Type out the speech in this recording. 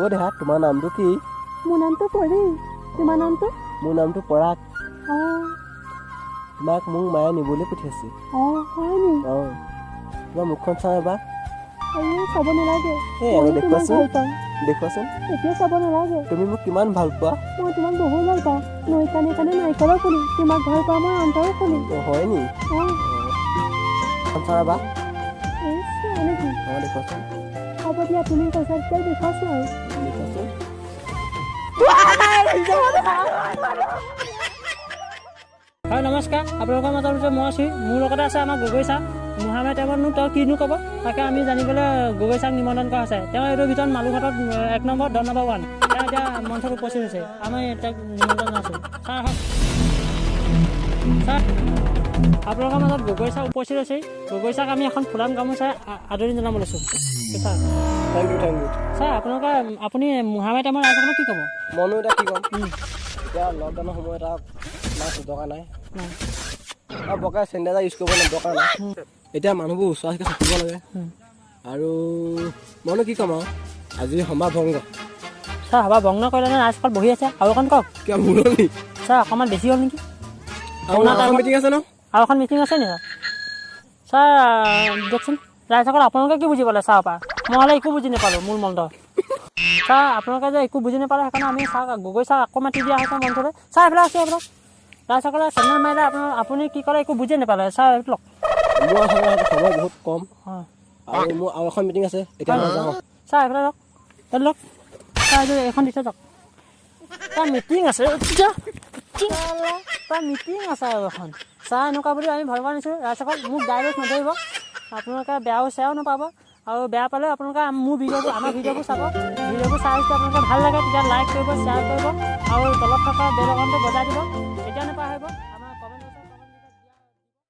অ' দেহা, তোমাৰ নামটো কি? মোৰ নামটো পৰী। তোমাৰ নামটো? মোৰ নামটো পৰাগ। অঁ। তোমাক মোক মায়ে নিবলৈ পঠিয়াইছে। অঁ, হয় নি? অঁ, তোমাৰ মুখখন চাওঁ এবাৰ। আইঅ, চাব নালাগে। এই এবাৰ ময়ো তোমাক দেখুৱাচোন। ভাল পাওঁ। দেখুৱাচোন। এতিয়া চাব নালাগে। তুমি মোক কিমান ভাল পোৱা? মই তোমাক বহুত ভাল পাওঁ। নৈ কাণে কাণে নাৰিকলৰ পুলি, তোমাক ভাল পাওঁ মই অন্তৰৰ খুলি। অ' হয় নি? অঁ। মুখখন চাওঁ এবাৰ। এই চোৱা নেকি? অঁ, দেখুৱাচোন। হ'ব দিয়া, তুমি কৈছা যেতিয়া দেখুৱাইছোঁ আৰু। দেখুৱাচোন। হয়, নমস্কাৰ। আপোনালোকৰ মাজত যে মই আছোঁ, মোৰ লগতে আছে আমাৰ গগৈ ছাৰ। মহামাৰী টাইমতনো তেওঁ কিনো ক'ব, তাকে আমি জানিবলৈ গগৈ ছাৰক নিমন্ত্ৰণ কৰা হৈছে। তেওঁ এইটোৰ ভিতৰত মালুঘাটত 1 নম্বৰ, দহ নম্বৰ 1। তেওঁ এতিয়া মঞ্চত উপস্থিত হৈছে, আমি তেওঁক নিমন্ত্ৰণ জনাইছোঁ। ছাৰ আহক। ছাৰ, আপোনালোকৰ মাজত গগৈ ছাৰ উপস্থিত হৈছে। গগৈ ছাৰক আমি এখন ফুলাম গামোচাই আদৰণি জনাব লৈছোঁ। Sir. Thank you, thank you. Sir, আপুনি মহামাৰী টাইমত ৰাইজসকলক কি ক'ব? ময়ো এতিয়া কি ক'ম, এতিয়া লকডাউনৰ সময়ত আৰু মাছ দৰকাৰ নাই আৰু বৰকৈ চেনিটাইজাৰ ইউজ কৰিব দৰকাৰ নাই। এতিয়া মানুহবোৰ ওচৰা ওচৰিকৈ থাকিব লাগে। আৰু মইনো কি ক'ম, আৰু আজি সভা ভংগ। ছাৰ, সভা ভংগ কৰিলে নে? ৰাইজসকল বহি আছে, আৰু অকণ কওক। কিয়, ভুল হ'ল নি? ছাৰ, অকণমান বেছি হ'ল নেকি? আৰু এখন মিটিং আছে ন? আৰু এখন মিটিং আছে নি ছাৰ? ছাৰ দিয়কচোন, ৰাইজসকল আপোনালোকে কি বুজি পালে ছাৰৰ পৰা? মই হ'লে একো বুজি নাপালোঁ মূল মন্ত্ৰ। ছাৰ, আপোনালোকে যে একো বুজি নাপালে, সেইকাৰণে আমি ছাৰ, গগৈ ছাৰ আকৌ মাতি দিয়া হৈছে মঞ্চলৈ। ছাৰ, এইফালে আছে, এইবিলাক ৰাইজসকলে চেনেল মাৰিলে। আপুনি কি ক'লে একো বুজিয়ে নাপালে ছাৰ, এইটো লওক। মোৰ আচলতে সময় বহুত কম। হয়। আৰু মোৰ আৰু এখন মিটিং আছে, এতিয়া মই যাওঁ। ছাৰ, এইফালে লওক, এইটো লওক ছাৰ, এইটো এইখন দি থৈ যাওক। তাৰ মিটিং আছে এতিয়া, তাৰ মিটিং আছে আৰু এখন। ছাৰ এনেকুৱা বুলি আমি ভয় কৰা নাছিলোঁ। ৰাইজসকল, মোক ডাইৰেক্ট নধৰিব, আপোনালোকে বেয়াও চেয়াও নাপাব। আৰু বেয়া পালেও আপোনালোকে মোৰ ভিডিঅ'বোৰ, আমাৰ ভিডিঅ'বোৰ চাব। ভিডিঅ'বোৰ চাই যদি আপোনালোকে ভাল লাগে, তেতিয়া লাইক কৰিব, শ্বেয়াৰ কৰিব আৰু তলত থকা বেল আইকনটো বজাই দিব, তেতিয়া নাপাহৰিব।